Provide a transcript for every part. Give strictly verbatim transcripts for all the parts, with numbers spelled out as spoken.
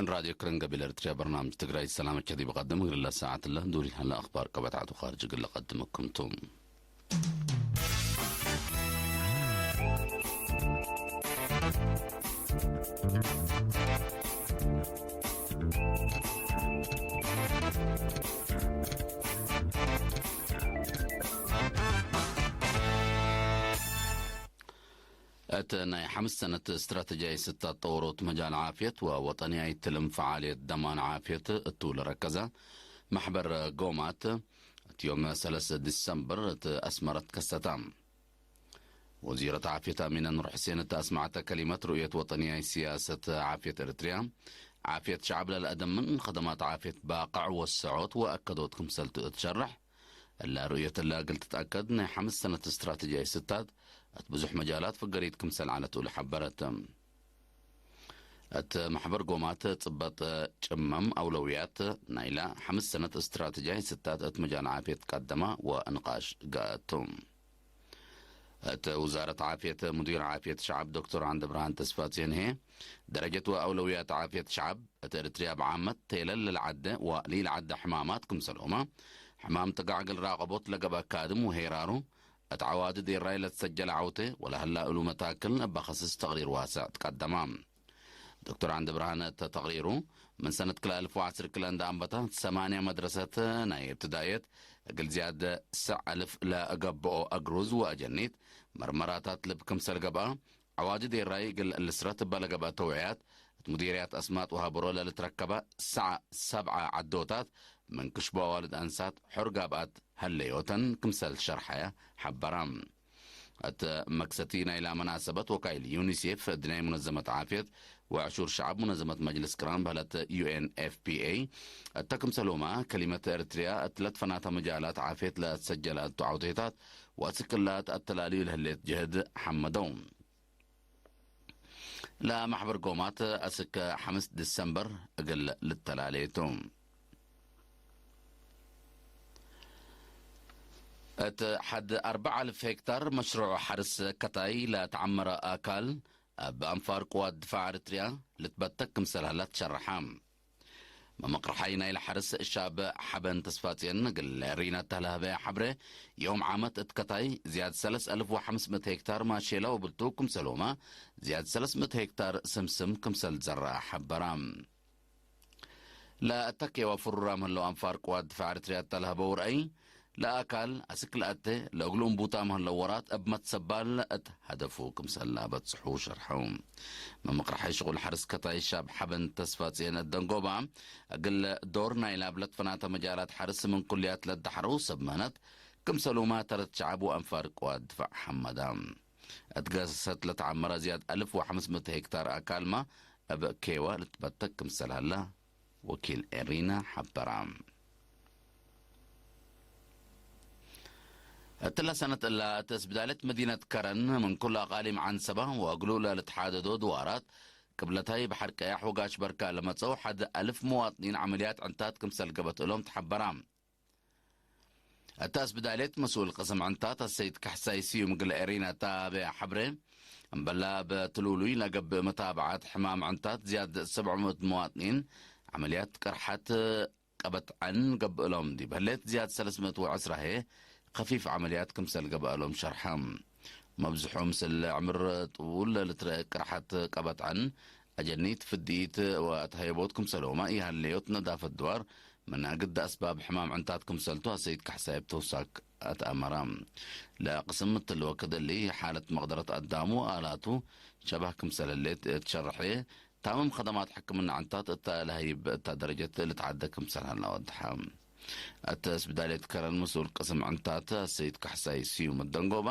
ራድዮ ክርን ገቢል ኤርትርያ በርናምጅ ትግራይ ሰላመ ከዲብ ቀድም እግል ለሰዓት ለህዱር ይሀለ አኽባር ቀበት ዐዱ ኻርጅ እግል ለቀድመኩም ቱ። እት ናይ ሐምስ ሰነት እስትራተጅያይ ስታት ጠወሮት መጃል ዓፍየት ወወጠንያይ ትልም ፈዓልየት ደማን ዓፍየት እቱ ለረከዘ መሕበር ጎማት እት ዮም ሰለስ ዲሰምበር እት አስመረት ከሰታ። ወዚረት ዓፍየት አሚነ ኑር ሕሴን እት አስመዐተ ከሊመት ሩእየት ወጠንያይ ሲያሰት ዓፍየት ኤርትርያ፣ ዓፍየት ሸዐብ ለለአደምን ኸደማት ዓፍየት ባቅዕ ወሰዖት ወአከዶት ክምሰልቱ እት ሸርሕ፣ እለ ርኡየት እለ እግል ትትአከድ፣ ናይ ሐምስ ሰነት እስትራተጅያይ ስታት እት ብዙሕ መጃላት ፍገሪት ክምሰል ዐለት እሉ ሐበረት። እት መሕበር ጎማት ጽበጥ ጭመም አውለውያት ናይላ ሐምስ ሰነት እስትራተጅያይ ስታት እት መጃል ዓፍየት ቀደመ ወንቃሽ ገአቱ። እት ውዛረት ዓፍየት፣ ሙዲር ዓፍየት ሸዐብ ዶክተር ዐንደብርሃን ተስፋጽዮን ህዬ፣ ደረጀት ወአውለውያት ዓፍየት ሸዐብ እት ኤርትርያ ብዓመት ቴለል ለልዓደ ወሊልዓደ ሕማማት ክምሰልሁመ፣ ሕማም ጥጋዕ እግል ራቀቦት ለገብአ ካድም ወሄራሩ፣ እት ዐዋድድ ኤራይ ለትሰጀለ ዐውቴ ወለሀላ እሉ መታክል እበ ከስስ ተቅሪር ዋሰዕ ትቀደማ። ዶክተር ዐንደብርሃን እተ ተቅሪሩ፣ ምን ሰነት ክልኤ አልፍ ወዐስር ክልኤ እንደ አንበታ፣ ሰማንያ መድረሰት ናይ እብትዳእየት እግል ዝያድ ሰዕ አልፍ ለገብኦ አግሩዝ ወአጀኒት መርመራታት ልብ ክምሰል ገብአ፣ ዐዋድድ ኤራይ እግል ልስረት እበ ለገብአ ተውዕያት፣ እት ሙዲርያት አስማጥ ወሀበሮ ለልትረከበ ሰዓ ሰብዐ ዐዶታት፣ ምን ክሽቦ አዋልድ አንሳት ሑር ጋብአት ሀለዮተን ክምሰል ሸርሐ ሐበረ። እት መክሰቲ ናይላ መናሰበት ወካይል ዩኒሴፍ፣ እድናይ ሙነዘመት ዓፍየት ወዕሹር ሸዐብ ሙነዘመት መጅልስ ቅራን በህለት ዩ ኤን ኤፍ ፒ ኤ፣ እተ ክምሰልሁመ ከሊመት ኤርትርያ እት ለትፈናተ መጃላት ዓፍየት ለትሰጀለ እቱ ዐውቴታት ወአስክ እለ ተአተላልዩ ለህሌት ጅህድ ሐመደው። ለመሕበር ጎማት አስክ ሐምስ ዲሰምበር እግል ልተላሌ ቱ። እት ሐድ አርበዕ አልፍ ሄክታር መሽሩዕ ሐርስ ከታይ ለተዐመረ አካል እብ አንፋር ቅዋት ድፋዕ ኤርትርያ ልትበተክ ክምሰል ሀለ ትሸረሐ። መመቅርሓይ ናይለ ሐርስ ሻብ ሐበን ተስፋጽየን እግል ሪና ተለሀበ ሐብረ፣ ዮም ዓመት እት ከታይ ዝያድ ሰለስ አልፍ ወሐምስ ምእት ሄክታር ማሼላ ወብልቱ ክምሰልሁመ ዝያድ ሰለስ ምእት ሄክታር ስምስም ክምሰል ዘረአ ሐበራ። ለአተኬ ወፍሩራም ህለው አንፋር ቅዋት ድፋዕ ኤርትርያ እተ ለሀበው ረአይ፣ ለአካል አስክ ለአቴ ለእግሉ እንቡታም ህለው ወራት እብ መትሰባል እት ሀደፉ ክምሰል ለአበጽሑ ሸርሐው። መምቅርሐይ ሽቁል ሐርስ ከታይ ሻብ ሐበን ተስፋጽየን እት ደንጎባ፣ እግል ዶር ናይ ላብለት ፈናተ መጃላት ሐርስ ምን ኩልያት ለደሐረው ሰብ ምህነት ክምሰሉማ ተረት ሸዐብ ወአንፋር ቅዋት ድፋዕ ሐመዳ። እት ገሰሰት ለተዐመረ ዝያድ አልፍ ወሐምስ ምእት ሄክታር አካልመ እብ ኬወ ልትበተክ ክምሰል ሀለ ወኪል ኤሪና ሐበረ። እትለ ሰነት እለ እት እስብዳሌት መዲነት ከረን ምን ኩሉ አቃሊም ዐንሰበ ወእግሉ ለልትሓደዶ ድዋራት ቅብለታይ በሐር ቀያሕ ወጋሽ በርካ ለመጸው ሐድ አልፍ መዋጥኒን ዐመልያት ዕንታት ክምሰል ገብአት እሎም ተሐበራ። እተ እስብዳሌት መስኡል ቅስም ዕንታት አሰይድ ካሕሳይ ስዩም እግል ኤሪና እተ አበ ሐብሬ፣ እምበላ እብ ትሉሉይ ለገብእ መታብዓት ሕማም ዕንታት ዝያድ ሰብዕ ምእት መዋጥኒን ዐመልያት ቅርሐት ቀበት ዐን ገብእ እሎም ዲብ ህሌት ዝያድ ሰለስ ምእት ወዐስራ ህዬ ከፊፍ ዐመልያት ክምሰል ገብአ እሎም ሸርሐ። መብዝሑ ምስል ዕምር ጥዉል ለልትረአ ቅርሐት ቀበት ዐን፣ አጀኒት፣ ፍድኢት ወአትሀየቦት ክምሰልሁመ ኢሀለዮት ነዳፈት ድዋር፣ ምን አግድ አስባብ ሕማም ዕንታት ክምሰልቱ አሰይድ ካሕሳይ እብ ተውሳክ አትአመረ። ለቅስም እትሊ ወክድ እሊ፣ ሓለት መቅደረት አዳሙ ወአላቱ ሸባህ ክምሰል ህሌት እት ሸርሐ፣ ታምም ከደማት ሕክምና ዕንታት እተ ለሀይብ እተ ደረጀት ልትዓደ ክምሰል ሀለ አወድሐ። እተ እስብዳሌት ከረን መስኡል ቅስም ዕንታት አሰይድ ካሕሳይ ስዩም እት ደንጎባ፣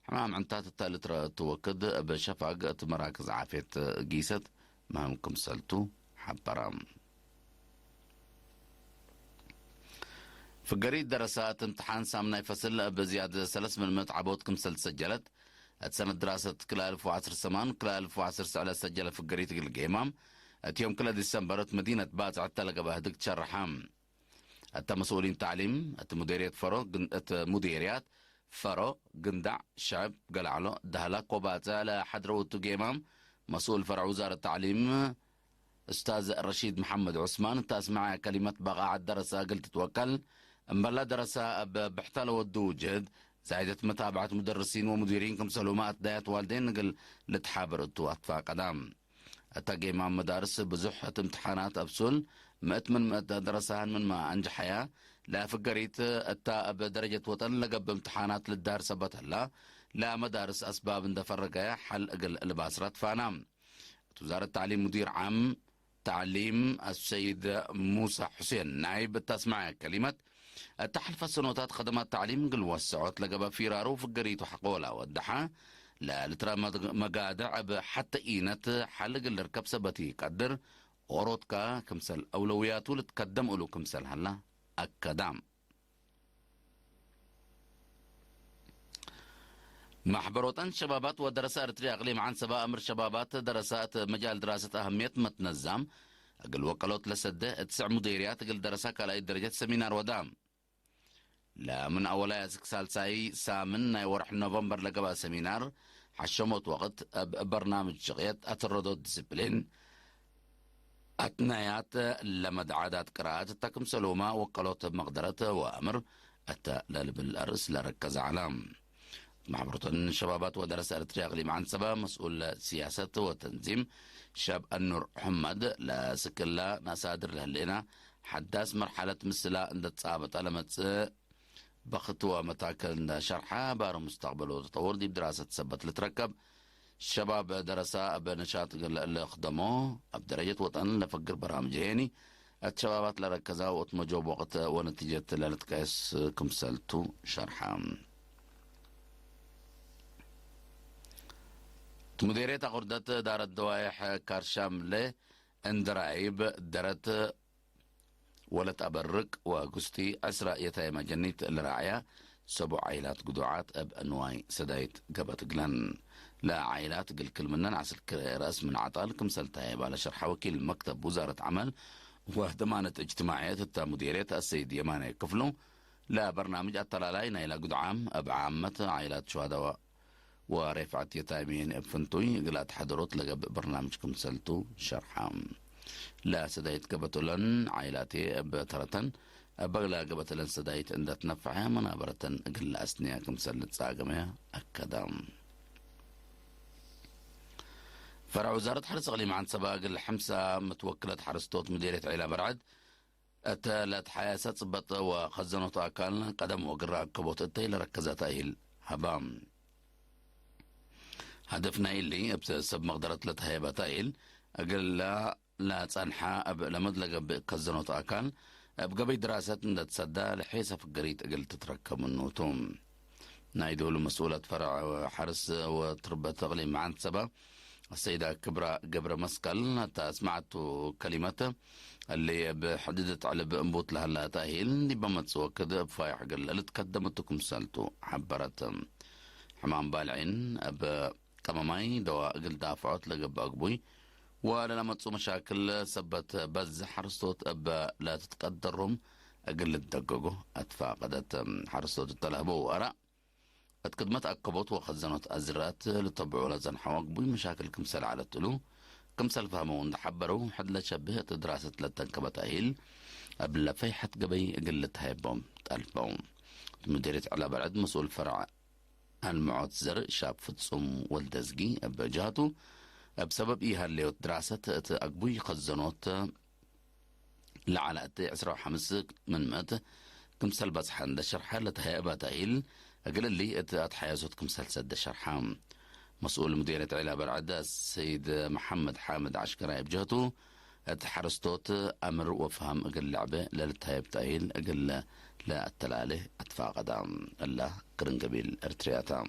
ሕማም ዕንታት እተ ልትረአ እቱ ወክድ እብ ሸፋግ እት መራክዝ ዓፍየት ጊሰት ምህም ክምሰልቱ ሐበረ። ፍገሪት ደረሳት እምትሓን ሳምናይ ፈስል እብ ዝያድ ሰለስ ምን ምእት ዐቦት ክምሰል ትሰጀለት፣ እት ሰነት ድራሰት ክልኤ አልፍ ወዐስር ሰማን ክልኤ አልፍ ወዐስር ሰዕለ ሰጀለ ፍገሪት እግል ጌማም፣ እት ዮም ክልኤ ዲሰምበር እት መዲነት ባጽዕ እተ ለገብአ ህድግ ትሸርሐ። እተ መስኡሊን ተዕሊም እት ሙዴርየት ፈሮ ግን-፣ እት ሙዴርያት ፈሮ፣ ግንዳዕ፣ ሸዕብ፣ ገላዕሎ፣ ዳህላክ ወባጽዕ ለሐድረው እቱ ጌማም፣ መስኡል ፈርዕ ውዛረት ተዕሊም ኡስታዝ ረሺድ መሐመድ ዑስማን እተ አስመዐ ከሊመት፣ በቃዐት ደረሰ እግል ትትወከል፣ እምበለ ደረሰ እብ ብሕተ ለወዱ ጅህድ ዛይደት መታብዐት ሙደርሲን ወሙዲሪን ክምሰልሁመ አትዳያት ዋልዴን እግል ልትሓብር እቱ አትፋቀዳ። እተ ጌማም መዳርስ ብዙሕ እት እምትሓናት አብሱል፣ ምእት ምን ምእት ደረሳህን ምንመ አንጀሐያ፣ ለፍገሪት እተ እብ ደረጀት ወጠን ለገብእ እምትሓናት ልዳር ሰበት ህላ፣ ለመዳርስ አስባብ እንደ ፈረገ ሐል እግል ልባስራ ትፋና። እት ውዛረት ተዕሊም ሙዲር ዓም ተዕሊም አሰይድ ሙሳ ሑሴን ናይብ እት አስመዐ ከሊመት፣ እተ ሐልፈ ሰኖታት ከደማት ተዕሊም እግል ወሰዖት ለገብአ ፊራሩ ፍገሪቱ ሐቆ ለአወደሐ፣ ለልትረ መግ-፣ መጋድዕ እብ ሐተ ኢነት ሐል እግል ልርከብ ሰበት ኢቀድር፣ ኦሮትካ ክምሰል አውለውያቱ ልትከደም እሉ ክምሰል ሀላ አከዳ። መሕበር ወጠን ሸባባት ወደረሰ ኤረትርየ አቅሊም ዐንሰበ አምር ሸባባት ደረሰ እት መጃል ድራሰት አህምየት መትነዛም እግል ወቀሎት ለሰደ እት ትስዕ ሙዴርያት እግል ደረሰ ካልኣይት ደረጀት ሰሚናር ወዳ። ለምን አወላይ እስክ ሳልሳይ ሳምን ናይ ወርሕ ኖቨምበር ለገብአ ሰሚናር ሐሸሞት ወቅት እብ በርናምጅ ሽቅየት አትረዶት ዲስፕሊን አትናያት ለመድዓዳት ቅራአት እተ ክምሰልሁመ ወቀሎት እብ መቅደረት ወአምር እተ ለልብል አርእስ ለረከዘ ዐለ። መሕበረተን ሸባባት ወደረሰ ኤረትርየ አቅሊም ዐንሰበ መስኡል ሲያሰት ወተንዚም ሸብ አኑር ሕመድ ለስክላ ነአሳድር ለህሌነ ሐዳስ መርሐለት ምስላ እንደ ትጻበጠ ለመጽእ በክት ወመታክል እንደ ሸርሐ፣ ባሮ ሙስተቅበል ወተጠውር ዲብ ድራሰት ሰበት ልትረከብ ሸባብ ደረሰ እብ ነሻጥ እግል ልክደሞ፣ እብ ደረጀት ወጠን ለፈግር በራምጅ ሄኒ፣ እት ሸባባት ለረከዘ ወእት መጆብ ወቅት ወነቲጀት ለልትቀየስ ክምሰልቱ ሸርሐ። እት ሙዴርየት አቁርደት እዳረት ደዋይሕ ካርሻምለ እንድራይብ ደረት ወለት አበርቅ ወጉስቲ ዕስራ የታይም አጀኒት ለራዕያ ሰቡዕ ዓይላት ግዱዓት እብ እንዋይ ሰዳይት ገበት እግለን። ለዓይላት እግል ክል ምነን ዐስር ክርኤ ረአስ ምን ዐጣል ክምሰል ተሀየባ ለሸርሐ ወኪል መክተብ ውዛረት ዐመል ወደማነት እጅትማዕየት እተ ሙዲርየት አሰይድ የማነ ክፍሉ፣ ለበርናምጅ አተላላይ ናይለ ግዱዓም እብ ዓመት ዓይላት ሸዋዳ ወሬፍዐት የታይሚን እብ ፍንቱይ እግል አትሐደሮት ለገብእ በርናምጅ ክምሰልቱ ሸርሐ። ለሰዳይት ገበቶለን ዓይላቴ እብ ተረተን እበ ለገበተለን ሰዳይት እንደ ትነፈዐ መናበረተን እግል ለአስንያ ክምሰል ልትጻገመ አከደ። ፈረዕ ውዛረት ሐርስ እቅሊም ዐንሰበ እግል ሕምሳ ምትወክለት ሐርስቶት ሙዲርየት ዒላ በርዐድ፣ እተ ለትሐያሰ ጽበጥ ወከዘኖት አካል ቀደም ወግራ አከቦት እተይ ለረከዘ ተእሂል ሀባ። ሀደፍ ናይ እሊ እብ ሰብ መቅደረት ለተሀየበ ተእሂል እግል ለጸንሐ እብ ለመድ ለገብእ ከዘኖት አካል እብ ገበይ ድራሰት እንደ ትሰዳ ለሔሰ ፍገሪት እግል ትትረከብ ምኑ ቱ። ናይ ዶሉ መስኡለት ፈረዕ ሐርስ ወትርበት እቅሊም ዐንሰበ አሰይዳ ክብራ ገብረ መስቀል እተ አስመዐቱ ከሊመት፣ እሊ እብ ሕድደት ዕልብ እንቡት ለሀላ ተእሂል ዲበ መጽእ ወክድ እብ ፋይሕ እግል ልትከደም እቱ ክምሰልቱ ሐበረት። ሕማም ባልዒን እብ ቀመማይ ደዋ እግል ዳፍዖት ለገብእ አግቡይ ወለለመጽኡ መሻክል ሰበት በዝሕ ሐርስቶት እበ ለትትቀደሮም እግል ልትደገጎ አትፋቀደት። ሐርስቶት እተ ለህበው አራእ እት ክድመት አከቦት ወከዘኖት አዝረአት ልተብዑ ለጸንሐው አግቡይ መሻክል ክምሰል ዐለት እሉ ክምሰል ፈህመው እንደ ሐበረው፣ ሕድ ለሸብህ እት ድራሰት ለተንከበ ተእሂል እብ ለፈይሐት ገበይ እግል ልትሀየቦም ጠልበው። እት ሙዲርየት ዕላ በርዕድ መስኡል ፈረዕ አልምዖት ዘር ሻብ ፍጹም ወልደዝጊ እብ ጀሀቱ፣ እብ ሰበብ ኢሀሌዎት ድራሰት እት አግቡይ ከዘኖት ለዐለ እት ዕስራ ወሐምስ ምን ምእት ክምሰል በጽሐ እንደ ሸርሐ፣ ለተሀየበ ተእሂል እግል እሊ እት አትሐያዞት ክምሰል ሰደ ሸርሐ። መስኡል ሙዲርየት ዒላ በርዕድ አሰይድ መሐመድ ሓምድ ዐሽከራይ እብ ጀህቱ፣ እት ሐረስቶት አምር ወፍሃም እግል ለዐበ ለልትሀየብ ተእሂል እግል ለአተላሌ አትፋቀዳ። እላ ክርን ገቢል ኤርትርያ ተ።